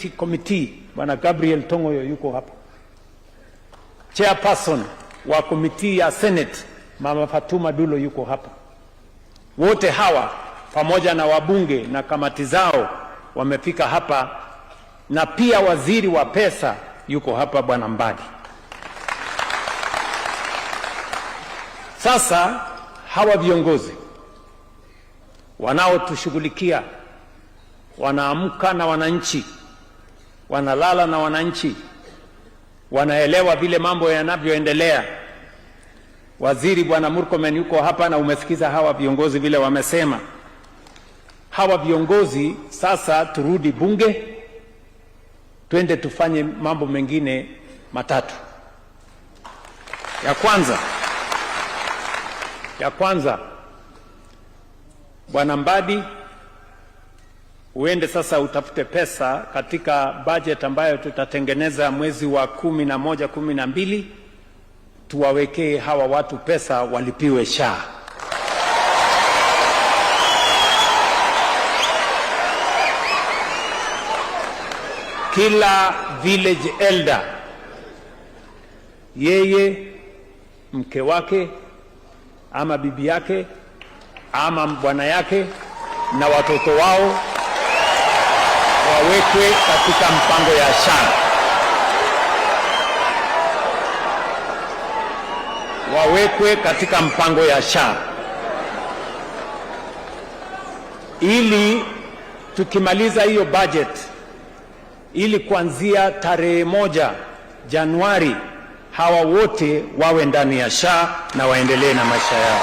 Security Committee Bwana Gabriel Tongoyo yuko hapa, chairperson wa committee ya Senate Mama Fatuma Dulo yuko hapa. Wote hawa pamoja na wabunge na kamati zao wamefika hapa, na pia waziri wa pesa yuko hapa Bwana Mbadi. Sasa hawa viongozi wanaotushughulikia wanaamka na wananchi, wanalala na wananchi, wanaelewa vile mambo yanavyoendelea. Waziri Bwana Murkomen yuko hapa na umesikiza hawa viongozi vile wamesema. Hawa viongozi sasa, turudi bunge, twende tufanye mambo mengine matatu. Ya kwanza, Bwana Mbadi, uende sasa utafute pesa katika budget ambayo tutatengeneza mwezi wa 11, 12, tuwawekee hawa watu pesa walipiwe SHA. Kila village elder, yeye, mke wake ama bibi yake ama bwana yake na watoto wao wawekwe katika mpango ya SHA, wawekwe katika mpango ya SHA ili tukimaliza hiyo budget, ili kuanzia tarehe 1 Januari hawa wote wawe ndani ya SHA na waendelee na maisha yao.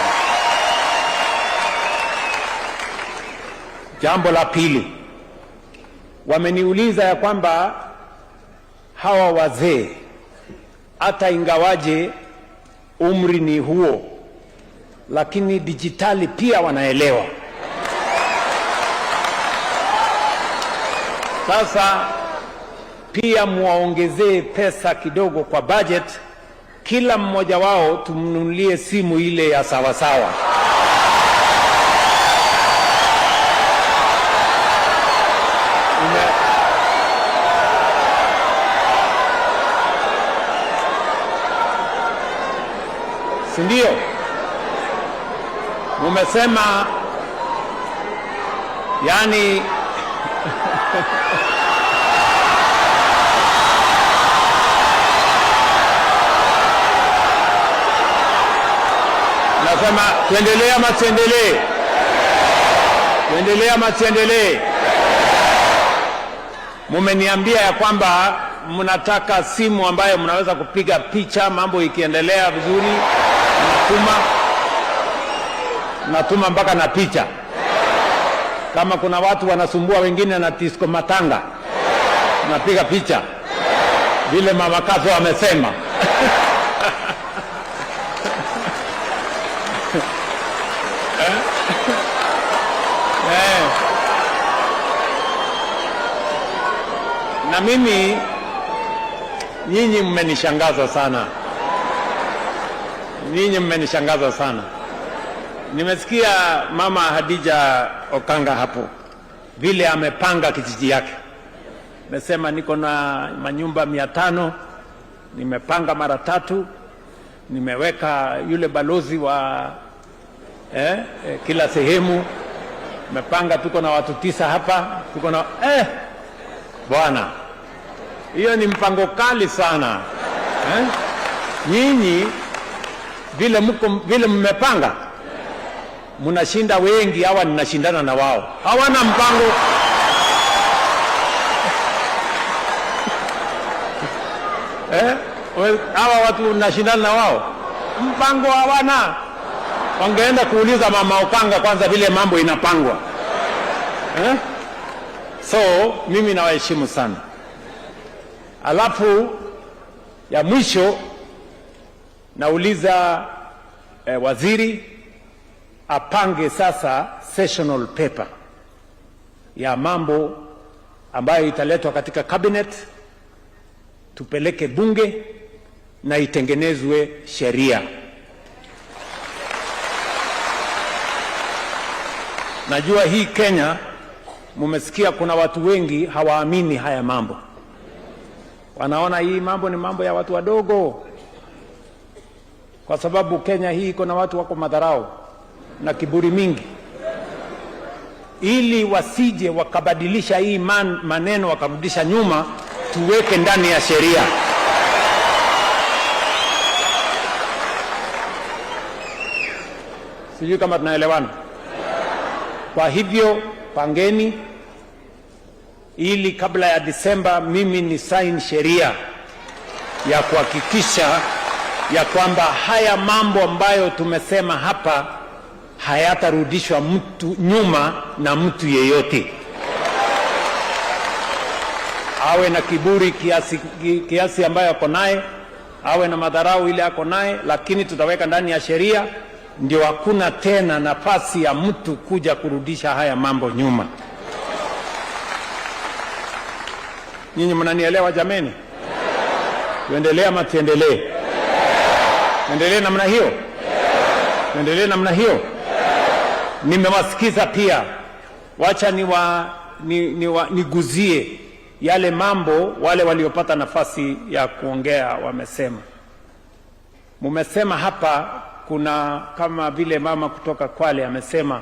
Jambo la pili, wameniuliza ya kwamba hawa wazee hata ingawaje umri ni huo, lakini dijitali pia wanaelewa. Sasa pia muwaongezee pesa kidogo kwa budget, kila mmoja wao tumnunulie simu ile ya sawasawa. Si ndio? Mumesema yani nasema tuendelee ama tuendelee? Tuendelee ama tuendelee? Mumeniambia ya kwamba mnataka simu ambayo mnaweza kupiga picha mambo ikiendelea vizuri, natuma mpaka na picha. Kama kuna watu wanasumbua wengine na disco matanga, napiga picha vile Mama Kazo amesema. Na mimi nyinyi mmenishangaza sana. Nyinyi mmenishangaza sana. Nimesikia Mama Hadija Okanga hapo vile amepanga kijiji yake. Amesema niko na manyumba 500, nimepanga mara 3, nimeweka yule balozi wa kila sehemu, nimepanga, tuko na watu 9 hapa, tuko na bwana, hiyo ni mpango kali sana. Nyinyi vile mko, vile mmepanga, mnashinda wengi. Hawa ninashindana na wao, hawana mpango. Hawa watu nashindana na wao, mpango hawana. Wangeenda kuuliza Mama Okanga kwanza vile mambo inapangwa. So mimi nawaheshimu sana. Alafu ya mwisho nauliza waziri apange sasa sessional paper ya mambo ambayo italetwa katika cabinet, tupeleke bunge na itengenezwe sheria. Najua hii Kenya Mumesikia kuna watu wengi hawaamini haya mambo, wanaona hii mambo ni mambo ya watu wadogo, kwa sababu Kenya hii iko na watu wako madharau na kiburi mingi, ili wasije wakabadilisha hii maneno wakarudisha nyuma, tuweke ndani ya sheria. Sijui kama tunaelewana. Kwa hivyo pangeni, ili kabla ya Disemba mimi ni sign sheria ya kuhakikisha ya kwamba haya mambo ambayo tumesema hapa hayatarudishwa mtu nyuma na mtu yeyote, awe na kiburi kiasi ambayo ako naye, awe na madharau ile ako naye, lakini tutaweka ndani ya sheria, ndio hakuna tena nafasi ya mtu kuja kurudisha haya mambo nyuma. Nyinyi mnanielewa jameni? Tuendelee ama tuendelee? Tuendelee namna hiyo? Tuendelee namna hiyo? Nimewasikiza pia, wacha niguzie yale mambo wale waliopata nafasi ya kuongea wamesema. Mumesema hapa kuna kama vile mama kutoka Kwale amesema